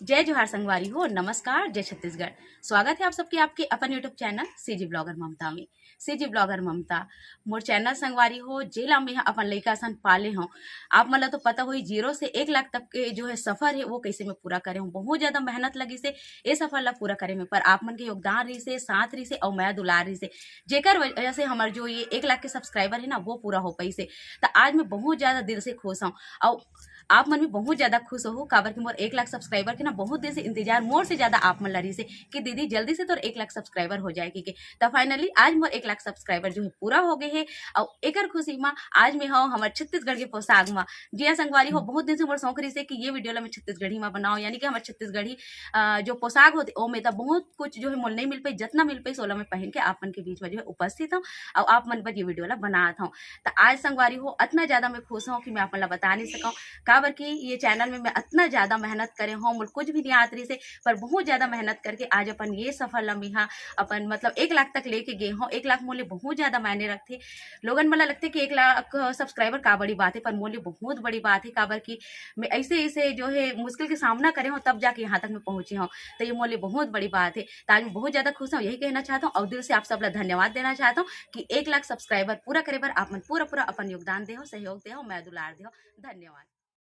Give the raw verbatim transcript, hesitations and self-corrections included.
जय जोहार संगवारी हो, नमस्कार, जय छत्तीसगढ़। स्वागत है आप सबके आपके अपन YouTube चैनल सीजी ब्लॉगर ममता में। सीजी ब्लॉगर ममता, मोर चैनल संगवारी हो, जेला मैं अपन लइका सन पाले हूँ। आप मन ला तो पता होही, जीरो से एक लाख तक के जो है सफर है, वो कैसे मैं पूरा करे हूँ। बहुत ज्यादा मेहनत लगी से ये सफर ला पूरा करे में, पर आप मन के योगदान रही से, साथ रही से और मया दुलार रही से, जेकर वजह से हमार जो ये एक लाख के सब्सक्राइबर है ना, वो पूरा हो पाई से। तो आज मैं बहुत ज्यादा दिल से खुश हूँ। और आप मन भी बहुत ज्यादा खुश हो, काबर कि मोर एक लाख सब्सक्राइबर के ना बहुत दिन से इंतजार, मोर से ज्यादा आप मन ला रही से कि दीदी जल्दी से तोर एक लाख सब्सक्राइबर हो जाए के। तो फाइनली आज मोर एक लाख सब्सक्राइबर जो है पूरा हो गए है। और एकर खुशी में आज मैं हूँ हमार छत्तीसगढ़ के पोशाक में। जी हाँ संगवारी हो, बहुत दिन से मोर शौक रही से कि ये वीडियो ला मैं छत्तीसगढ़ी में बनाओ, यानी कि हमार छत्तीसगढ़ी अ, जो पोशाक होते, ओ में तो बहुत कुछ जो है मोल नहीं मिल पाई, जितना मिल पाई सोला में पहन के आप मन के बीच में जो है उपस्थित हूँ और आप मन पर ये वीडियो ला बनात हूँ। तो आज संगवारी हो, इतना ज्यादा मैं खुश हूँ कि मैं आप मन ला बता नहीं सकूँ, काबर कि ये चैनल में मैं इतना ज्यादा मेहनत करे हूँ, मोल कुछ भी नहीं आत रही से, पर बहुत ज्यादा मेहनत करके आज अपन ये सफर ला मेहा अपन मतलब एक लाख तक लेके गए हूँ। एक लाख मोले बहुत ज्यादा मायने रखते। लोगन मन ला लगते कि एक लाख सब्सक्राइबर का बड़ी बात है, पर मोले बहुत बड़ी बात है, काबर कि मैं ऐसे ऐसे जो है मुश्किल के सामना करे हूँ, तब जाके यहाँ तक मैं पहुँची हूँ। तो ये मोले बहुत बड़ी बात है। तो आज मैं बहुत ज्यादा खुश हूँ, यही कहना चाहता हूँ और दिल से आप सब ला धन्यवाद देना चाहता हूँ कि एक लाख सब्सक्राइबर पूरा करे बर आप मन पूरा पूरा अपन योगदान दे हो, सहयोग दे हो, मया दुलार दे हो। धन्यवाद।